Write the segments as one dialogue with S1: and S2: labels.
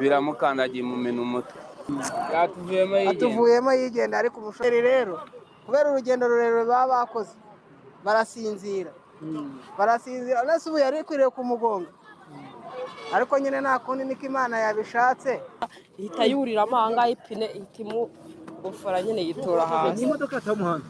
S1: Biramukandagiye mumena umutwe. Yatuvuyemo yigenga.
S2: Atuvuyemo yigenda, ariko umushoferi rero kubera urugendo rurerure baba bakoze barasinzira, barasinzira. Nese ubu yari ikwiriye kumugonga, ariko nyine nta kundi, niko Imana yabishatse.
S3: Ihita yuriramo aha ngaha ipine, ihita imugofora nyine, yitura hasi.
S4: Imodoka yataye umuhanda.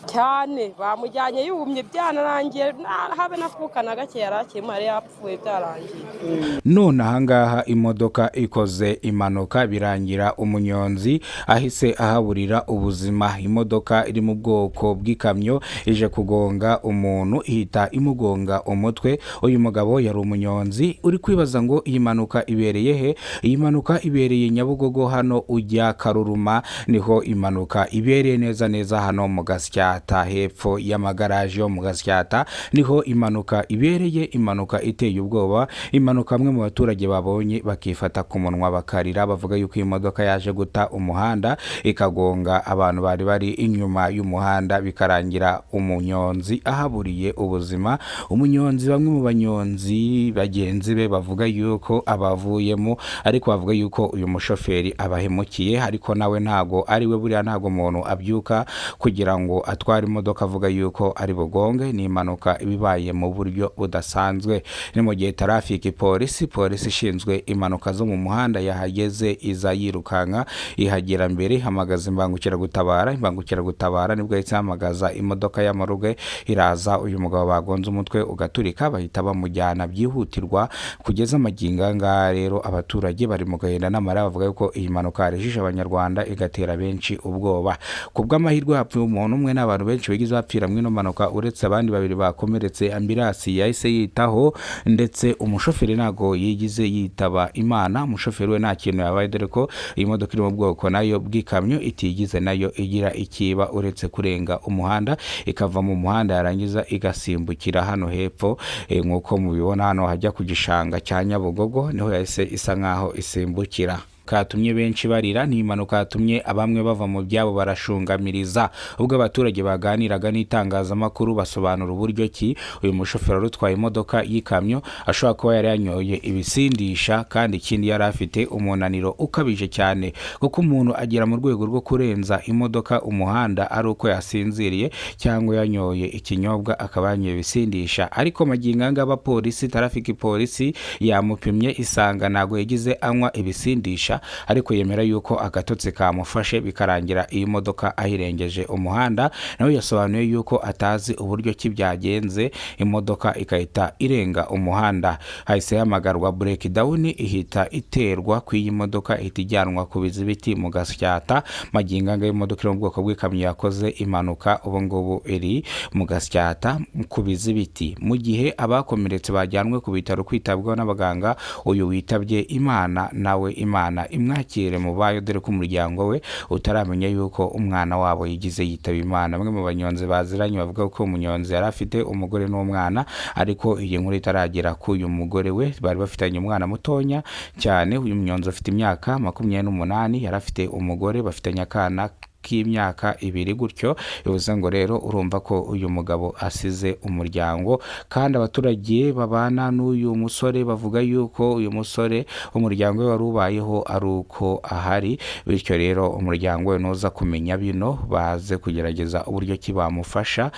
S3: Cyane, bamujyanye yumye, byanarangiye, habe n'akuka na gake yari akirimo, yari yapfuye byarangiye.
S5: None ahangaha imodoka ikoze impanuka, birangira umunyonzi ahise ahaburira ubuzima. Imodoka iri mu bwoko bw'ikamyo ije kugonga umuntu, ihita imugonga umutwe. Uyu mugabo yari umunyonzi. Uri kwibaza ngo iyi mpanuka ibereye he? Iyi mpanuka ibereye Nyabugogo, hano ujya Karuruma niho impanuka ibereye, neza neza hano mu Gasyata, hepfo y'amagaraje yo mu Gasyata niho impanuka ibereye. Impanuka iteye ubwoba, impanuka bamwe mu baturage babonye bakifata ku munwa bakarira, bavuga yuko iyi modoka yaje guta umuhanda ikagonga abantu bari bari inyuma y'umuhanda, bikarangira umunyonzi ahaburiye ubuzima. Umunyonzi, bamwe mu banyonzi bagenzi be bavuga yuko abavuyemo, ariko bavuga yuko uyu mushoferi abahemukiye, ariko nawe ntago ari we. Buriya ntago umuntu abyuka kugira ngo atware imodoka avuga yuko ari bugonge. Ni impanuka iba ibaye mu buryo budasanzwe. Ni mu gihe traffic polisi, polisi ishinzwe impanuka zo mu muhanda, yahageze, iza yirukanka, ihagera mbere, ihamagaza imbangukiragutabara. Imbangukiragutabara nibwo yahise ihamagaza imodoka y'amaruge, iraza. Uyu mugabo bagonze umutwe ugaturika, bahita bamujyana byihutirwa. Kugeza amagingo aya ngaya rero abaturage bari mu gahinda n'amarira, bavuga yuko iyi mpanuka yarejije Abanyarwanda, igatera benshi ubwoba. Ku bw'amahirwe hapfuye umuntu umwe n'abantu benshi bigize bapfira muri ino mpanuka, uretse abandi babiri bakomeretse ambulance yahise yitaho, ndetse umushoferi ntago yigize yitaba Imana. Umushoferi we nta kintu yabaye, dore ko iyi modoka iri mu bwoko nayo bw'ikamyo itigize nayo igira ikiba uretse kurenga umuhanda, ikava mu muhanda, yarangiza igasimbukira hano hepfo. Nk'uko mubibona hano hajya ku gishanga cya Nyabugogo niho yahise isa nkaho isimbukira. Katumye benshi barira, ni impanuka yatumye abamwe bava mu byabo barashungamiriza. Ubwo abaturage baganiraga n'itangazamakuru, basobanura uburyo ki uyu mushoferi wari utwaye imodoka y'ikamyo ashobora kuba yari yanyoye ibisindisha, kandi ikindi yari afite umunaniro ukabije cyane, kuko umuntu agera mu rwego rwo kurenza imodoka umuhanda ari uko yasinziriye cyangwa yanyoye ikinyobwa, akaba yanyoye ibisindisha. Ariko magingo aya ngaya abapolisi, traffic polisi yamupimye, isanga ntabwo yagize anywa ibisindisha, ariko yemera yuko agatotsi kamufashe, bikarangira iyi modoka ayirengeje umuhanda. Nawe yasobanuye yuko atazi uburyo ki byagenze, imodoka igahita irenga umuhanda. Hahise hamagarwa breakdown, ihita iterwa ku iyi modoka, ihita ijyanwa ku Bizibiti mu Gasyata. Magingo aya imodoka iri mu bwoko bw'ikamyo yakoze impanuka ubu ngubu iri mu Gasyata ku Bizibiti, mu gihe abakomeretse bajyanwe ku bitaro kwitabwaho n'abaganga. Uyu witabye Imana nawe Imana imwakire mu bayo, dore ko umuryango we utaramenya yuko umwana wabo yigize yitaba Imana. Bamwe mu banyonzi baziranye bavuga ko umunyonzi yari afite umugore n'umwana, ariko iyi nkuru itaragera ku uyu mugore we. Bari bafitanye umwana mutonya cyane. Uyu munyonzi afite imyaka 28, yari afite umugore, bafitanye akana k'imyaka 2 gutyo. Bivuze ngo rero urumva ko uyu mugabo asize umuryango. Kandi abaturage babana n'uyu musore bavuga yuko uyu musore umuryango we wari ubayeho ari uko ahari, bityo rero umuryango we nuza kumenya bino baze kugerageza uburyo ki bamufasha,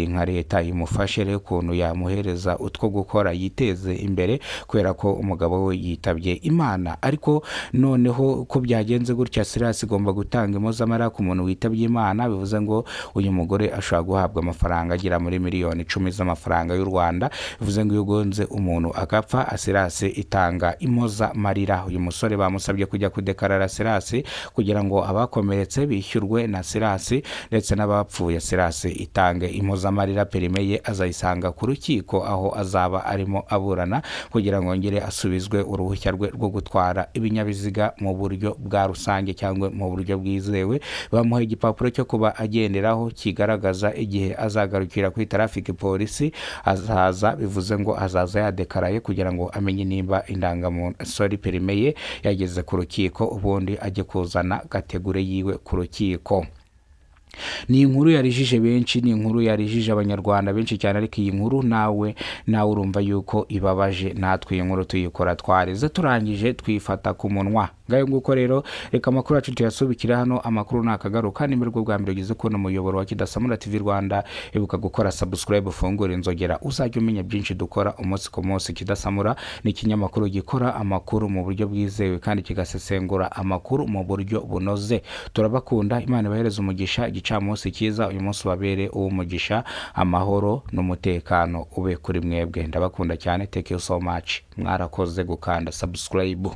S5: nka leta imufashe rero ukuntu yamuhereza utwo gukora yiteze imbere, kubera ko umugabo we yitabye Imana. Ariko noneho ko byagenze gutya, Silas igomba gutanga impozamarira ku muntu witabye Imana. Bivuze ngo uyu mugore ashobora guhabwa amafaranga agera muri miliyoni 10 z'amafaranga y'u Rwanda. Bivuze ngo iyo ugonze umuntu agapfa, assurance itanga impozamarira. Uyu musore bamusabye kujya kudekarara assurance kugira ngo abakomeretse bishyurwe na assurance, ndetse n'abapfuye assurance itange impozamarira. Permis ye azayisanga ku rukiko aho azaba arimo aburana kugira ngo yongere asubizwe uruhushya rwe rwo gutwara ibinyabiziga mu buryo bwa rusange cyangwa mu buryo bwizewe. Bamuha igipapuro cyo kuba agenderaho kigaragaza igihe azagarukira kuri traffic polisi azaza. Bivuze ngo azaza yadekaraye kugira ngo amenye nimba indangamuntu, sorry, permis ye yageze ku rukiko, ubundi ajye kuzana gategure yiwe ku rukiko. Ni inkuru yarijije benshi, ni inkuru yarijije Abanyarwanda benshi cyane, ariko iyi nkuru nawe urumva yuko ibabaje. Natwe iyi nkuru tuyikora twarize, turangije twifata ku munwa. Ngayo nguko rero, reka amakuru yacu tuyasubikira hano. Amakuru nakagaruka. Nimba aribwo bwa mbere ugeze kubona umuyoboro wa Kidasamura TV Rwanda, ibuka gukora subscribe, ufungure inzogera, uzajya umenya byinshi dukora umunsi ku munsi. Kidasamura ni ikinyamakuru gikora amakuru mu buryo bwizewe kandi kigasesengura amakuru mu buryo bunoze. Turabakunda, Imana ibahereze umugisha. Igicamunsi cyiza, uyu munsi ubabere uw'umugisha, amahoro n'umutekano ube kuri mwebwe. Ndabakunda cyane, thank you so much, mwarakoze gukanda subscribe.